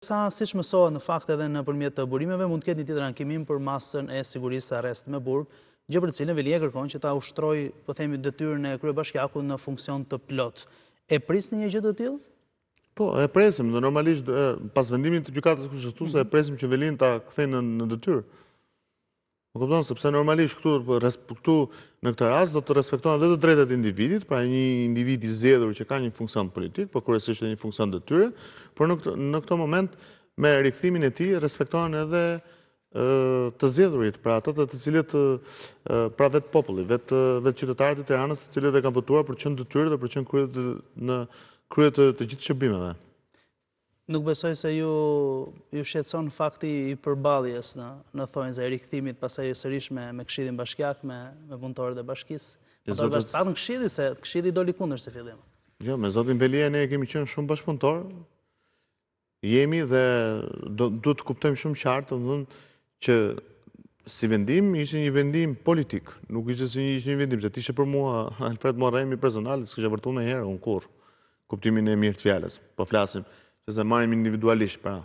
Sa, siç mësohet në fakt edhe nëpërmjet të burimeve, mund të ketë një tjetër ankimim për masën e sigurisë arrest me burg, gjë për të cilën Veliaj kërkon që ta ushtrojë, po themi, detyrën e kryebashkiakut në funksion të plotë. E prisni një gjë të tillë? Po, e presim, dhe normalisht pas vendimit të Gjykatës Kushtetuese e mhm. presim që Velinë ta kthejnë në detyrë. Më kupton, sepse normalisht këtu, po, këtu në këtë rast do të respektohen dhe të drejtat e individit, pra një individ i zgjedhur që ka një funksion politik, por kryesisht një funksion detyre, por në këtë, në këtë moment me rikthimin e tij respektohen edhe të zgjedhurit, pra ata të të cilët pra vetë populli, vetë vetë qytetarët e Tiranës, të cilët e kanë votuar për të qenë detyrë dhe për të qenë krye të, në krye të, të gjithë shërbimeve. Nuk besoj se ju ju shqetëson fakti i përballjes në në thonjëza i rikthimit pastaj sërish me me Këshillin Bashkiak me me punëtorët e bashkisë. Po do të paktën Këshilli se Këshilli doli kundër si fillim. Jo, me zotin Veliaj ne kemi qenë shumë bashkëpunëtor. Jemi dhe do duhet të kuptojmë shumë qartë, domethënë që si vendim ishte një vendim politik, nuk ishte si një ishte një vendim, se të ishte për mua Alfred Muharremi personal, s'kisha vërtu ndonjëherë unë kurrë kuptimin e mirë të fjalës. Po flasim, që se marrim individualisht, pra.